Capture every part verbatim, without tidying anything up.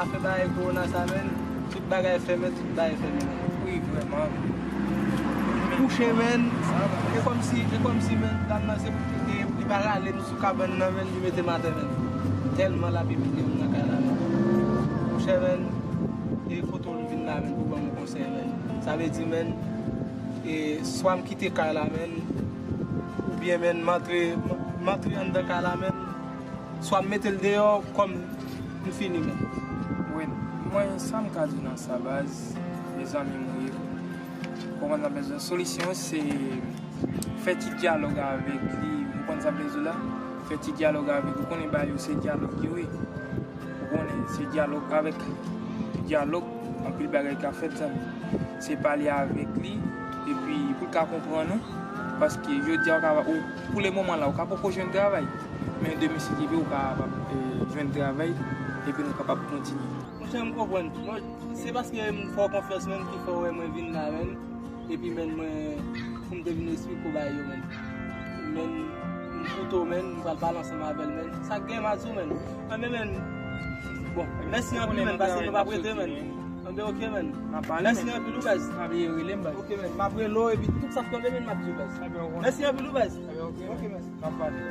Afè bagay kowona sa, menn, tout bagay fèmen, tout bagay fèmen, menn. Wi, vrèman. Kouche, menn. Se kòmsi, se kòmsi, menn, dam nan, se, li, li pa rale m sou kabann nan, menn, li mete m atè, menn. Tèlman l ap imilye m nan kay la, menn. Monchè, menn, e foto l vin la, menn, pou ban m yon konsèy, menn. Sa vle di, menn, e swa m kite kay la, menn, oubyen, menn, m antre, m antre anndan kay la, menn, swa m mete l deyò, kòm m fini, menn. Wi, mwen, sa m ka di nan sa, baz, mezanmi, mwen, konprann sa m bezwen. Solisyon se fè ti dyalòg avèk li. Ou konn sa m vle di w la? Fè ti dyalòg avèk li. Ou konnen bagay yo se dyalòg yo ye. Ou konnen se dyalòg avèk dyalòg, anpil bagay ka fèt, zanmi. Se pale avèk li, epi pou l ka konprann ou, paske jodi a ou ka, ou, pou le moman la, ou ka poko jwenn travay. Men demen, si Dye vle, ou kapab, eh, jwenn travay, epi nou kapab kontinye. Monchè, m konprann. Mwen, se paske m fè w konfyans menm ki fè w wè mwen vin la menm. Epi menm mwen, pou m te vin esplike w bagay yo menm. Menm, m koute w menm, m pral pale ansanm avè l menm. Sa k gen m a di w menm. Anben menm. Bon, mèsi anpil menm, paske nou p ap rete menm. Anben, oke menm. Mèsi anpil wi baz. Oke menm, m ap rele w epi tout sa k tonbe menm m ap di w baz. Mèsi anpil wi baz. Oke, mèsi. N ap pale.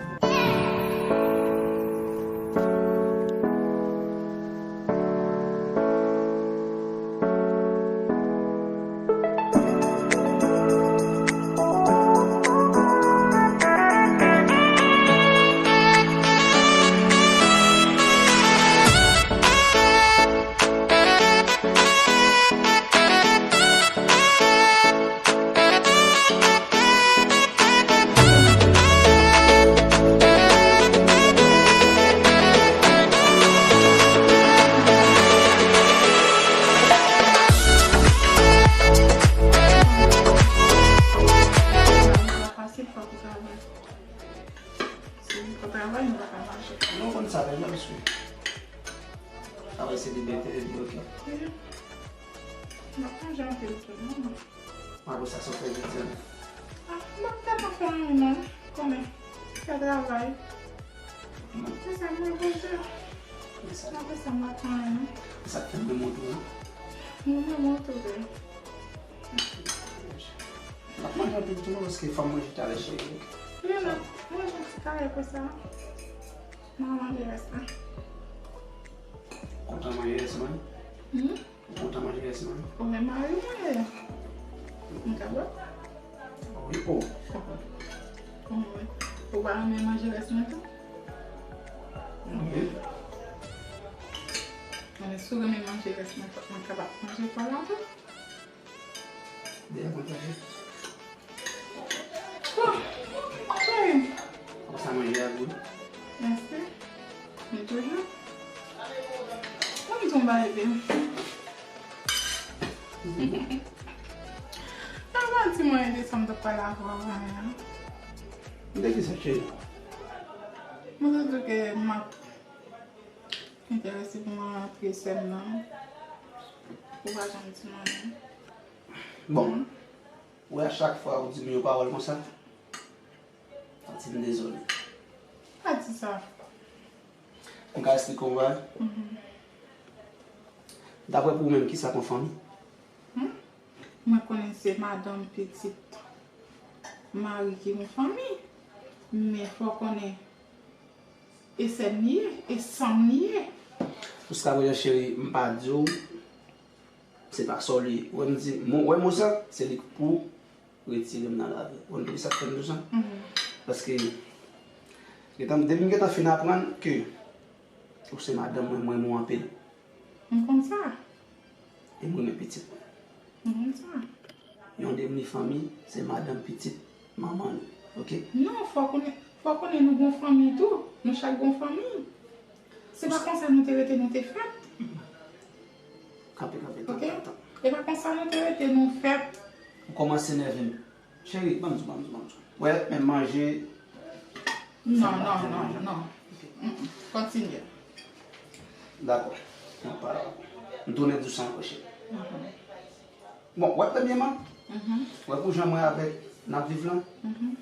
Fasil pa pou travay. Si nou pa travay, nou pa ka mache. Nou konn sa deja, mesye. Travay se libète, epi oke. M ap manje anpil tou, non. Apre sa, sa w fè jodi a? Ah, m ap tèlman fè anyen, non. Konnen, fè travay. Se sa mwen bezwen. Apre sa, m ap fè anyen, non. Sa k fè m renmen w tou, non? Mwen renmen w tou, bebe. M ap manje anpil tou, non, paske fò m manje talè, cheri. Wi, m ap manje yon ti kare pou sa. M a manje rès la. Kontan manje rès mwen? Hmm? Ou kontan manje rès mwen? Ou menm mari mwen ye. M ka ba w? Wi, o. Ou pa renmen manje rès mwen tou? Wi. Men si w renmen manje rès mwen, fòk mwen kapab manje pa w la tou. Dèyè mwen tande. Bon, cheri. Konsa manje a gou. Mèsi. Men toujou. Ban m di w yon bagay, bebe. Sa pa di mwen de sa m t ap pale avè w avan yè a. De kisa, cheri? Mwen te di w ke m ap enterese pou mwen rantre sè m nan. Ou pa janm di m anyen. Bon, ou wè, a chak fwa ou di m yon pawòl konsa, ou di m dezole. Pa di sa. M ka esplike w yon bagay? Mhm. Daprè pou ou menm, kisa k yon fanmi? Hmm? Mwen konnen se madanm, pitit, mari ki yon fanmi, men fò w konnen e sè m li ye, e san m li ye. Jiskaprezan, cheri, m pa di w se pa sa w li ye. Ou wè m di, mo, wè mo sa, se li k pou retire m nan lavi. Ou konn poukisa k fè m di w sa? Mhm. Paske, gentan, depi m gentan fin aprann ke ou se madanm mwen, mwen renmen w anpil. M konn sa. E m renmen pitit mwen. M konn sa. Yon demni fanmi, se madanm, pitit, manman nou. Oke? Non, fò konnen, fò konnen nou gon fanmi tou. Nou chak gon fanmi. Se pa konsa nou te rete, nou te fèt. Kanpe, kanpe, tann, tann, tann. E pa konsa nou te rete, nou fèt. Ou kòmanse nève m. Cheri, ban m di w, ban m di w, ban m di w. Wè, men manje. Non, non, non, non. Kontinye. Dakò. M pa, m tounen di w sa ankò, cheri. Mhm. Bon, wè, premyèman, mhm, wè pou jan mwen avèk n ap viv lan, mhm,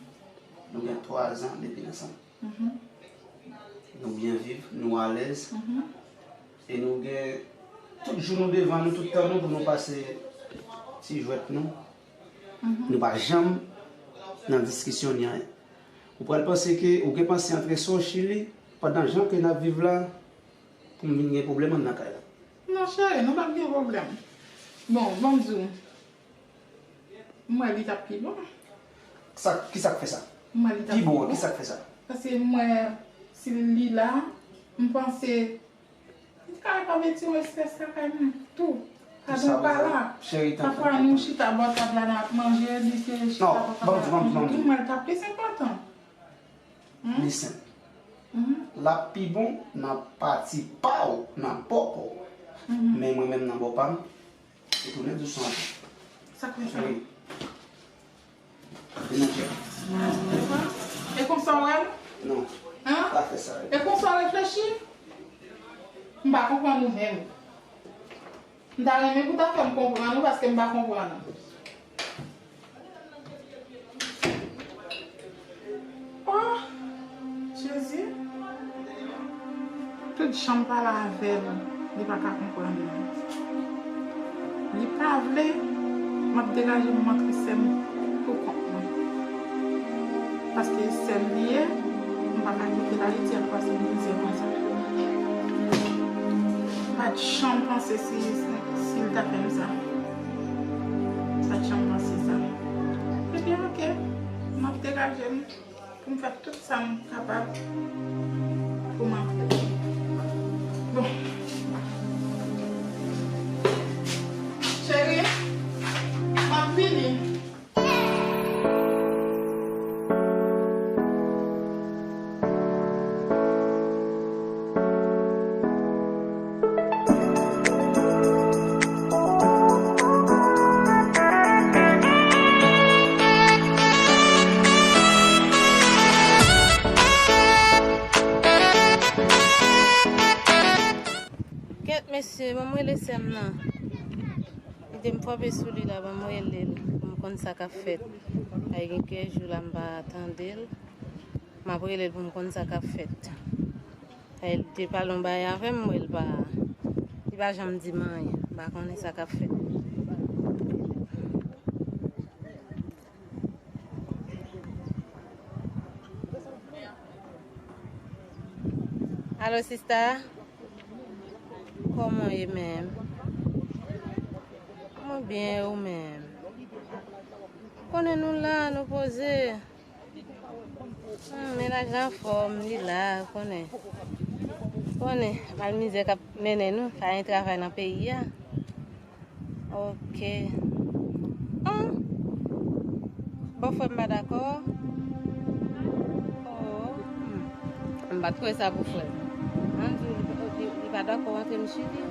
nou gen twa zan depi n ansanm. Mhm. Nou byen viv, nou alèz. Mhm. E nou gen Tout jou nou devan nou, tout tan nou pou nou pase ti jwèt nou. Nou pa janm nan diskisyon ni anyen. Ou pral panse ke, ou gen panse antre sa w Chili, pandan jan ke n ap viv la, pou m vin gen pwoblèm anndan kay la. Non, cheri, nou p ap gen pwoblèm. Bon, ban m di w. M wè li t ap pi bon. Sa, kisa k fè sa? M wè li t ap pi bon. Pi bon an, kisa k fè sa? Paske m wè si li la, m panse li t ka rekonvèti yon estrès lakay mwen tou. Padan w pa la, pafwa nou chita bò tab la n ap manje, li te chita bò tab la n ap manje tou, m wè l t ap plis enpòtan. Li senp. L ap pi bon nan pati pa w, nan bò pa w. Men mwen menm nan bò pa m, li tounen dousman tou. Sa k fè sa? Wi. Vin nan chè. E konsa w wè m? Non. Hein? Pa fè sa. E konsa w reflechi? M pa konprann ou menm. M ta renmen pou w ta fè m konprann ou, paske m pa konprann ou. Oh, Jezi. Tout jan m pale avè l, li pa ka konprann mwen. Li pa vle, m ap degaje m montre sè m pou kont mwen. Paske sè m li ye, m pa ka kite l Ayiti al pase mizè konsa. M pa t janm panse si, si, si l ta fè m sa. M pa t janm panse sa. Ebyen, oke, m ap degaje m pou m fè tout sa m kapab pou m antre. Bon. Cheri, m ap vini. Kèt mesye, ban m rele sè m nan. Kite m frape sou li la, ban m rele l pou m konn sa k ap fèt. Ay, gen kèk jou la m pa tande l. M ap rele l pou m konn sa k ap fèt. Ay, li te pale yon bagay avè m, m wè l pa, li pa janm di m anyen. M pa konnen sa k ap fèt. Alo, sista? Kòman w ye menm? Mwen byen, e ou menm? Konnen nou la, nou poze. Hmm, mennaj la anfòm, li la, konnen. Konnen, mal mizè k ap mennen nou, pa gen travay nan peyi a. Ok. Ah! Bòfrè m pa dakò? Oh, hmm. M pa t kwè sa pou frè m. An di w li, li, li pa dakò antre m Chili.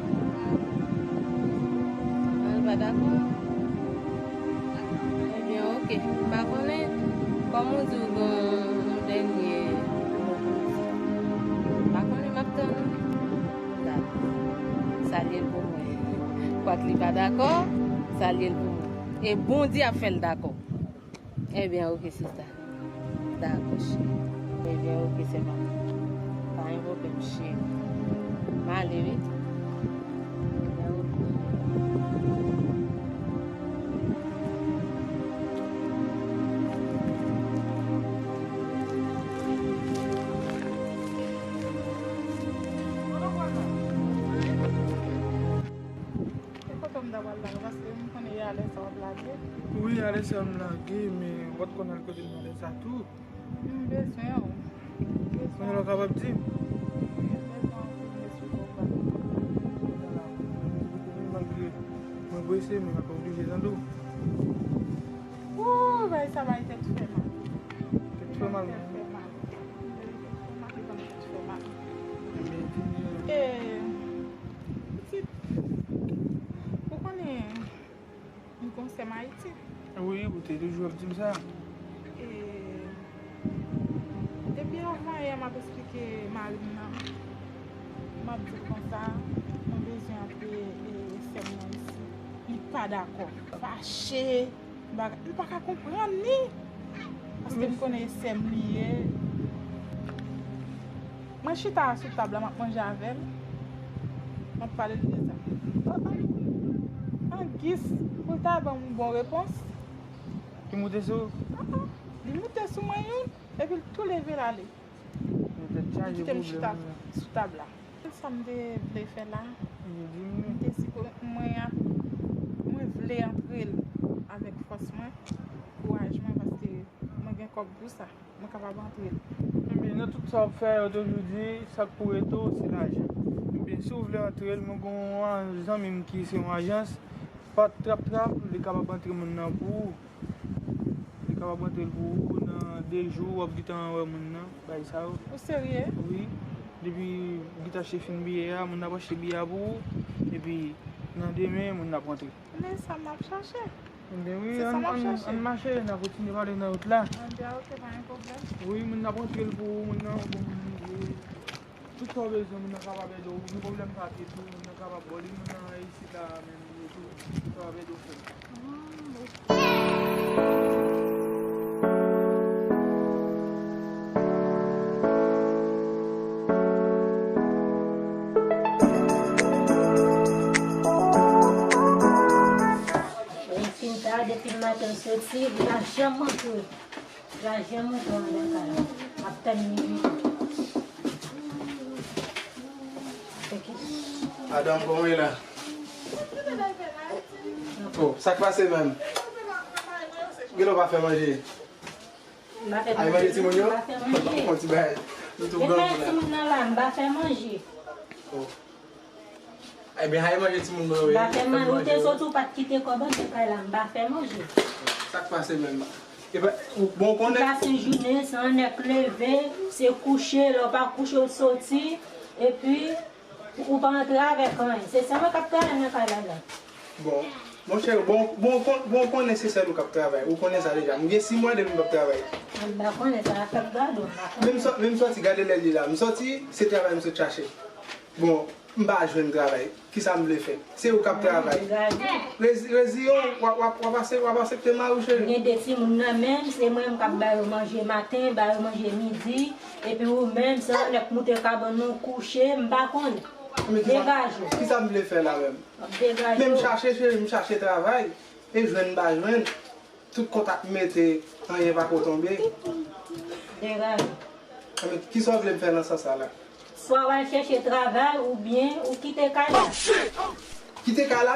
An li pa dakò? Ebyen, ok. M pa konnen. Kòm ou di w gen yon dènye mo pou w di. M pa konnen, m ap tann ou. Dakò. Salye l pou mwen. Kwak li pa dakò, salye l pou mwen. E Bondye ap fè l dakò. Ebyen, ok, sista. Dakò, cheri. Ebyen, ok, sè pa m. Pa gen pwoblèm, cheri. M ale, wi. Ebyen, ok, cheri. E kote w m ta pral la, paske m konnen e alè sa w ap lage. Wi, alè sa m lage, men w pa t konn al kote m alè sa tou. M bezwen w. M bezwen w. Konnen lè w kapab di m. M bezwen w anpil, mesye, fò w pa. Malgre mwen prese, men m ap oblije tande w. Ooh, bagay sa bay tèt fè mal. Tèt fè mal. Tèt fè mal. Tèt fè mal. Ebyen, di m. E, pitit, ou konnen, m gon sè m Ayiti. Wi, ou te toujou ap di m sa. E, depi avan yè, m ap eksplike mari m nan. M ap di l konsa, mwen bezwen antre, e, sè m nan isi. Li pa dakò. Fache. M pa, m pa ka konprann li. Paske m konnen e sè m li ye. Mwen chita sou tab la, m ap manje avè l. M ap pale l de sa. An gis pou l ta ban m yon bon repons. Li moute sou ou? Li moute sou mwen youn, epi l tou leve l ale. Li kite m chita sou tab la. Sa m te vle fè la, m te sipo-, mwen ap, mwen vle antre l avèk fòs mwen, kouraj mwen, paske mwen gen kòb pou sa. Mwen kapab antre l. Ebyen, nan tout sa w ap fè, yo toujou di, sa k pou rete w, se lajan. Ebyen, si w vle antre l, mwen gen yon zanmi m ki se yon ajans, pa t trap trap, li kapab antre moun nan pou ou. Li kapab antre l pou ou nan de jou, w ap gentan wè moun nan, bagay sa yo. Ou serye? Wi. Depi ou gentan achte fin biyè a, moun nan ap achte biyè a pou ou, epi nan demen, moun nan ap rantre. Men sa m ap chache. Ebyen wi, se sa m ap chache. Ann, ann mache, n a kontinye pale nan wout la. Ann, byen, ok, pa gen pwoblèm. Wi, moun nan ap rantre l pou ou, moun nan, bon, wi. Tout sa w bezwen, moun nan kapab ede w. Gen pwoblèm papye tou, moun nan kapab ba w li, moun nan isit la menm, li tou, li kapab ede w fè l. Yon fin ta, depi maten m soti, m pa janm antre. M pa janm antre anndan kay la. M ap tann midi. Madanm, kòman w ye la? Oh, sa k pase menm? Genlè w pa fè manje? Ay manje timoun yo? Fè yon ti bagay. Nou tou granmoun la. Timoun nan la, m pa fè manje. Oh. Ebyen, ay manje timoun mwen yo. M pa fè manje. Ou te soti, ou pa t kite kòb anndan kay la, m pa fè manje. Sa k pase menm? Epa, ou, bon, ou konnen. M pase jounen san nèk leve, se kouche, lè w pa kouche, w soti, epi ou pa antre avèk anyen. Se sèl mwen k ap travay nan kay la la. Bon, monchè, bon, bon, kon-, bon, konnen se sèl ou k ap travay. Ou konnen sa deja. M gen sis mwa depi m p ap travay. M pa konnen sa, afè gado, m pa konnen. Menm sò-, menm sòti, gade lè li la. M sòti, se travay m sot chache. Bon, m pa jwenn travay. Kisa m vle fè? Se ou k ap travay. Degaje. Rezi-, reziye w, w ap, w ap, w ap ase-, w ap aksepte mari w, cheri. M gen de timoun nan menm, se mwen menm k ap ba yo manje maten, ba yo manje midi, epi ou menm, se yon nèg moute kabann ou kouche, m pa konnen. Men kisa, degaje w. Kisa m vle fè la menm? W ap degaje w. Men m chache, cheri, m chache travay, e jwenn m pa jwenn. Tout kontak m mete, anyen pako tonbe. Degaje. Anben, kisa w vle m fè nan sans sa la? Swa w al chèche travay oubyen ou kite kay la. Kite kay la?